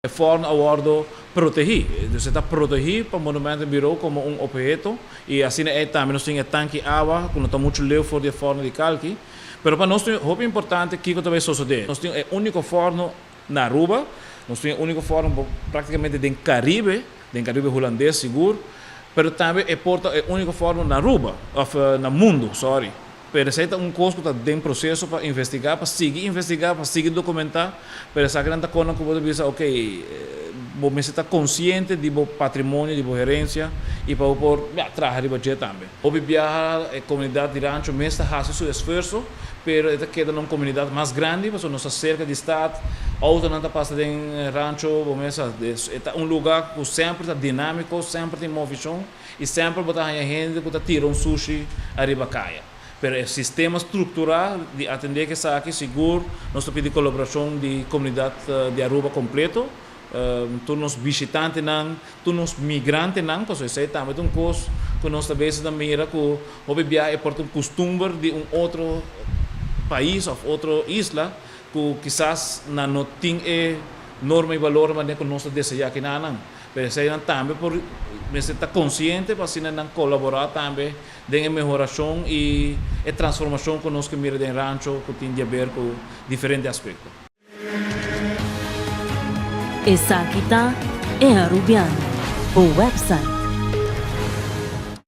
E fòrnu a wòrdu protegí. Dus e ta protegí pa Monumentenbureau komo un opheto i asina ei tambe nos tin e tanki awa ku no ta muchu leu for di e fòrnu di kalki. Pero pa nos tin hopi importante kiko ta bai sosodé. Nos tin e úniko fòrnu na Aruba, nos tin e úniko fòrnu práktikamente den Karibe, den Karibe Hulandes sigur, pero tambe e por ta e úniko fòrnu na Aruba, òf na mundu, sòri. Pero esei ta un kos ku ta den proseso pa investigá, pa sigui investigá, pa sigui dokumentá. Pero esakinan ta konan ku bo ta bisa, ok, bo mester ta konsiente di bo patrimonio, di bo herensia i pa bo por, ya, traha riba dje tambe. Hopi biaha e komunidat di rancho mes ta hasi su esfuerso, pero e ta keda na un komunidat mas grandi pasobra nos ta serka di stat, outonan ta pasa den rancho, bo mes sa, e ta un lugá ku semper ta dinámiko, semper tin movishon. I semper bo ta haña hende ku ta tira un sushi ariba kaya. Pero e sistema strukturá di atendé ku esaki sigur nos ta pidi kolaborashon di komunidat di Aruba kompleto, tur nos bishitantenan, tur nos migrantenan, pasobra esei tambe ta un kos ku nos ta bes ta mira ku hopi biaha e por ta un kustumber di un otro pais òf otro isla ku kisas nan no tin e norma i balornan manera ku nos ta deseá kinanan. Pero eseinan tambe por mester ta konsiente pa asina nan kolaborá tambe den e mehorashon i e transformashon ku nos ke mira den rancho ku tin di aber ku diferente aspekto. Esaki ta E Arubiano, bo website.